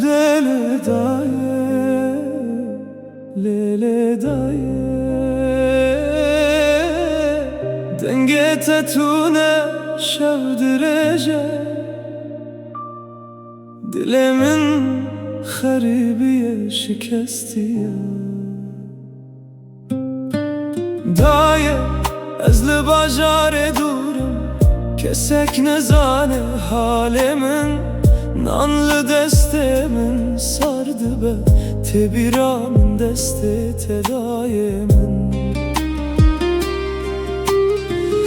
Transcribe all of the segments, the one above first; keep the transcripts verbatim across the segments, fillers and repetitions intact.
Lê lê dayê, lê lê dayê, dengê te tune şev dirêj e. Dilê min xerîbî ye, şikestî ye. Dayê, ez li bajarê dûr im, kesek nezane halê min. Nan li destê min sar dibe, tê bîra min destê te dayê min.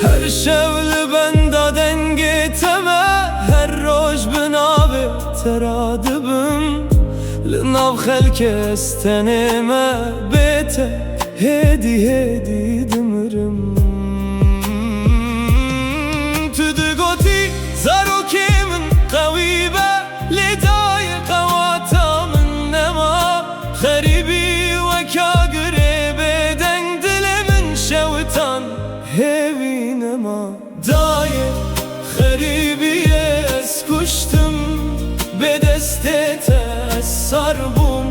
Her şev li benda dengê te me, her roj bi navê te radibim. Li nav xelkê ez tenê me, bê te hêdî hêdî dimirim. Tu digotî zarokê min qewî be, lê dayê qewata min nema. Xerîbî wek agirê bêdeng dilê min şewitan hêvî nema. Dayê, xerîbiyê ez kuştim, bê destê te ez sar bûm.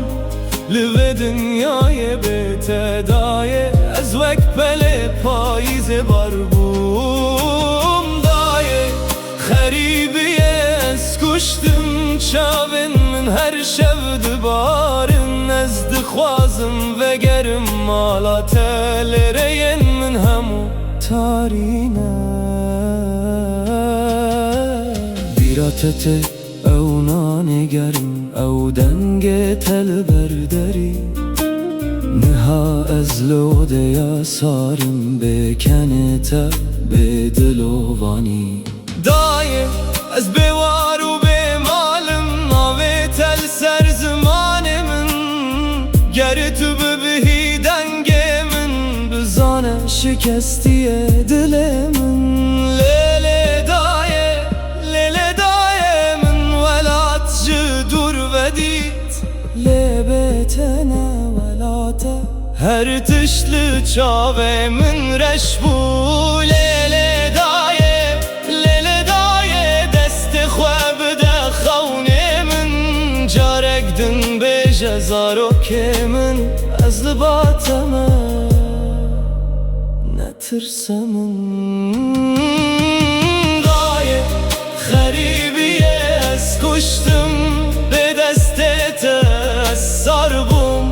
Li vê dinyayê bê te dayê, ez wek pelê payîzê bar bûm. Dayê, xerîbiyê ez kuştim, çavên min her şev dibarin. Ez dixwazim vegerim mala te, lê rêyên min hemû tarî ne. Bîra te tê, ew nanê germ, ew dengê te li ber derî. Niha ez li odeya sar im, bê kenê te, bê dilovanî. Dayê, ez bêwar û bêmal im, navê te li ser zimanê min. Ger tu bibihî dengê min, bizane şikestî ye dilê min. Lê lê dayê, lê lê dayê min, welat ji dûr vedît. Lê bê te ne welate. Her tişt li çavê min reş bû. Lê lê dayê, lê lê dayê, destê xwe bide xewnê min. Carek din bêje zarokê min, ez li ba te me, netirse min. Dayê, xerîbiyê ez kuştim, bê destê te ez sar bûm.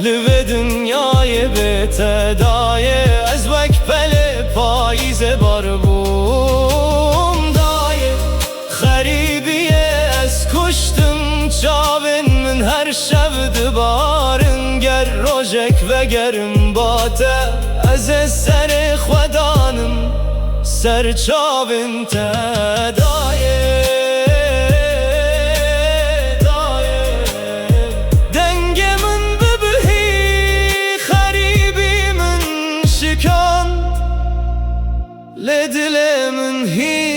Li vê dinyayê bê te dayê, ez wek pelê payîzê bar bûm. Dayê, xerîbiyê ez kuştim, çavên min her şev dibarin. Ger rojek vegerim ba te, ez ê serê xwe danim ser çavên te dayê. Dayê, dengê min bibihî, xerîbî min şikan. Lê dilê min hîn